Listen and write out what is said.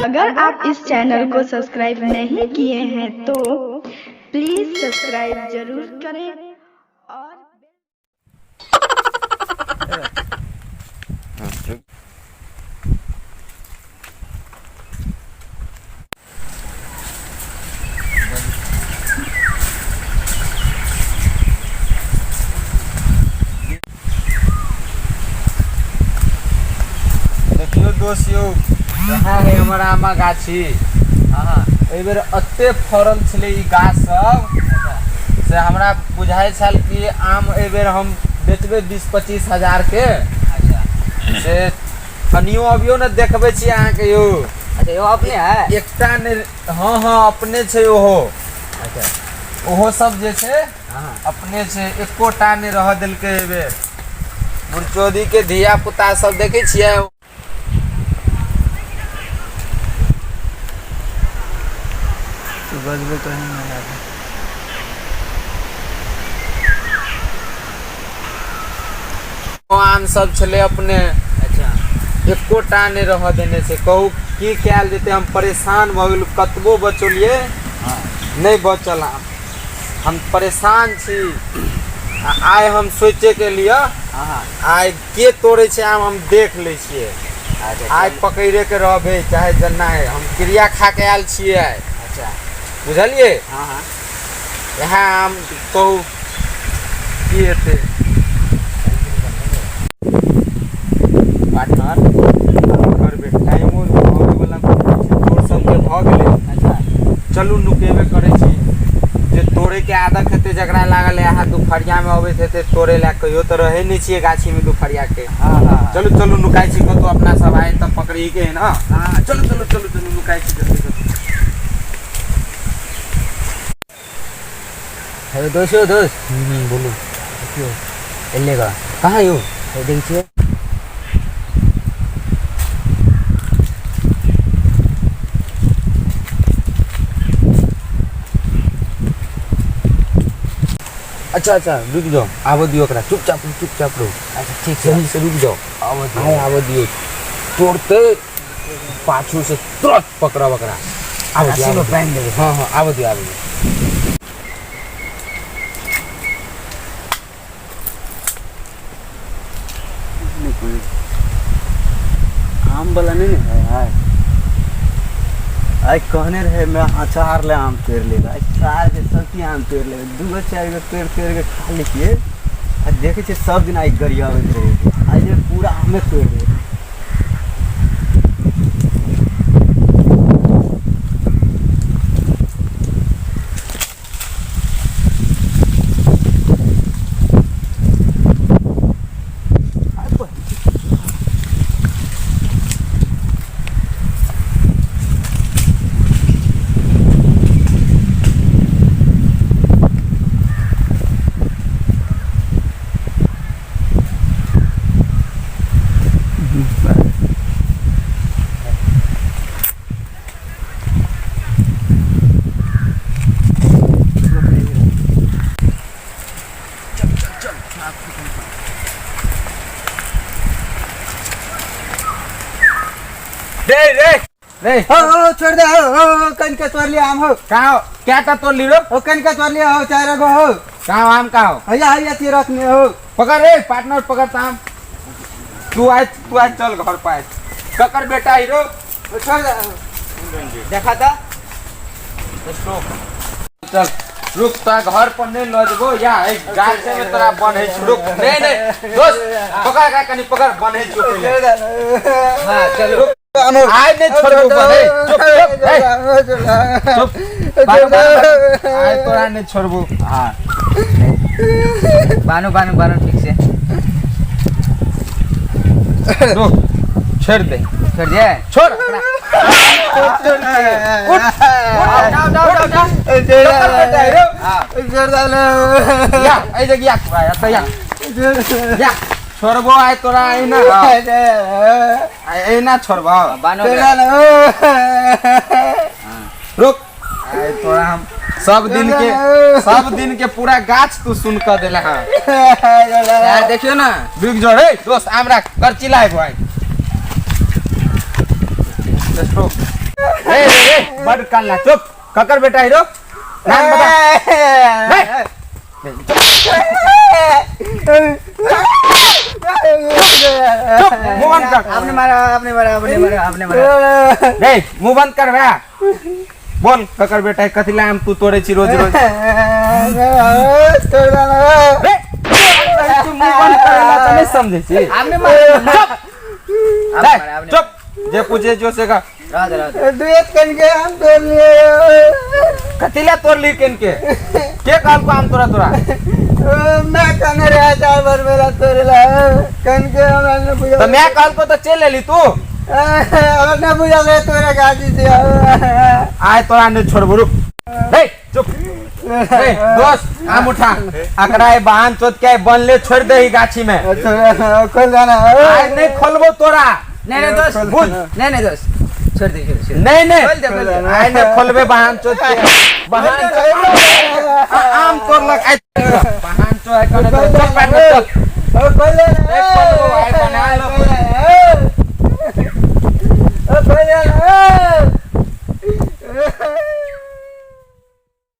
अगर आप इस चैनल को सब्सक्राइब नहीं किए हैं तो प्लीज़ सब्सक्राइब जरूर करें और देखियौ दोस्त यौ, इएह है हमर आमा गाछी। हाँ। एहि बेर एते फड़ल छलै ई गाछ सब से हमरा बुझाइ छल कि आम एहि बेर हम बेचबै 20-25 हजार के। अच्छा। से कनियो अबियौ ने, देखबै छी अहाँके यौ। अच्छा, यो अपने है? एकटा नहि, हँ हँ अपने छै ओहो। अच्छा। ओहो सब जे छै हाँ। अपने छै, एकोटा नहि रहऽ देलकै एहि बेर। बुढ़चोदी के धिया पुता सब देखै छियै। बजबे कहीं नहीं आवे। आम सब छलै अपने। अच्छा। एकोटा नहि रहऽ देने छै। कहू की कयल जेतै, हम परेशान भऽ गेलहुँ। कतबो बचौलियै हाँ। नहि बचल आम। हम परेशान छी। आ आइ हम सोचैके लिए हाँ। आइ के तोड़ै छै आम हम देख लै छियै। अच्छा। आइ पकड़े के रहबै चाहे जेना है, हम क्रिया खा के आयल छियै आइ। अच्छा। बुझलियै? हाँ हाँ। इएह आम कहू की हेतै पार्टनर? करबै टाइमो अबै वला तोड़ सबके भऽ गेलै। अच्छा। चलू नुकेबे करै छी। जे तोड़ैके आदत हेतै जकरा लागल है, दुपहरियामे अबैत हेतै तोड़ै लए, कहियो तऽ रहै नहि छियै गाछीमे दुपहरियाके। हाँ हाँ। चलू चलू नुकाइ छी कतहु अपना सब, आइ तऽ पकड़िके है ने। हाँ। चलू चलू चलू चलू नुकाइ छी जल्दी जल्दी। हेलो दोस्त, यौ दोस्त। बोलू। देखियौ एलै गा। कहाँ यौ? हे देखै छियै। अच्छा अच्छा, रुकि जाओ, आबऽ दियौ ओकरा। चुपचाप रहू, चुपचाप रहू। अच्छा ठीक छै। सही से रुकि जाओ। आबऽ दियौ। आइ आबऽ दियौ, तोड़ते पाछू से तुरंत पकड़ब ओकरा। आबऽ दियौ। रस्सीमे आबऽ दियौ। बान्हि देबै। हँ हँ, आबऽ दियौ आबऽ दियौ। नहीं कोई आम वाला नहीं ने है आय। आइ कहने रहे मैं अचार ले आम तोड़ि लेबै। आइ सार के सब की आम तोड़ि लेबै, दूगो चारि गो तोड़ि तोड़ि के खा लेतियै। आ देखै छियै सब दिन आइ गरियाबैत रहै छै, आइ जे पूरा आमे तोड़ि देबै। रे रे रे। हो हो, छोड़ दे। हो हो हो, कनिका तोड़ लिया आम हो। कहाँ हो? क्या टा तोड़ ली रो? हो, कनिका तोड़ लिया हो, चारि गो हो। कहाँ हो आम, कहाँ हो? हैया हैया ती रखने हो। पकड़ रे पार्टनर, पकड़ आम। तू आय, तू आय, चल घर पर आय। ककर बेटा हीरो? छोड़ दे। देखा तऽ। चल रुक, तोरा घर पर नहीं लऽ जेबो। या एहि गाछे में तोरा बन्है छी, रुक। नहीं नहीं दोस्त, पकड़ एकरा कनी, पकड़, बन्है छी पहिले। हाँ चलू। आइ नहीं छोड़बो, बन्है। चुप चुप, ए, चुप। बानू, बानू, बानू। आइ तोरा नहीं छोड़बो। हाँ बानू बानू बानू, ठीक से। रुक, छोड़ दे। छोड़ दिए? छोड़ एकरा। उठ उठ, जाओ जाओ जाओ जाओ। ककर बेटा हीरो? हाँ। या एहि जगह या, तू आय, एतऽ या। या छोड़बो आइ तोरा एहिना, आइ एहिना छोड़बो। बानू। रुक, आइ तोरा हम सब दिन के, सब दिन के पूरा गाछ तू सुन कऽ देला हँ। यार देखियौ ने। रुक जो रे दोस्त, आम राख कर चिल्लाए भाई। स्टॉप। बड कानला चुप। ककर बेटा है रो? नाम बता। रे, चुप, मुंह बंद कर। आपने मारा, आपने मारा, आपने मारा, आपने मारा। रे मुंह बंद कर भैया। बोल ककर बेटा है, कथी ला आम तू तोड़े छी रोज रोज? रे तू मुंह बंद करेला त नहीं समझे छी। आपने मारा, चुप। आपने रे, मारा, आपने। चुप, जे पूछे जो से का। रह दे, रह दे। आम तोड़ लिए। कथी ला तोड़ ली किन के? के कहल को आम तोड़ा तोरा? मैं कहने रहा चार बार मेरा तोड़ला कन के हमरा ने बुझल। तो मैं कहल को तो चल लेली तू। हमरा ने बुझल रहे तोरा गाजी से। आय तोरा नहीं छोड़बो, रुक। रे चुप। रे दोस्त आम उठा, अकरा ए बहान चोत के बनले छोड़ दे ही गाछी में। खोल जाना। आय नहीं खोलबो तोरा। नहीं नहीं दोस्त, बुझ। नहीं नहीं दोस्त, छोड़ दे, छोड़ दे, छोड़ दे। नहीं नहीं खोल दे, खोल दे। आय नहीं खोलबे बहान चोत के। बहान चोत आम तोड़लक आय बहान चोत आय कने तो चल पाट में चल। खोल जाना। नहीं खोलबो, आय बना लो। खोल जाना।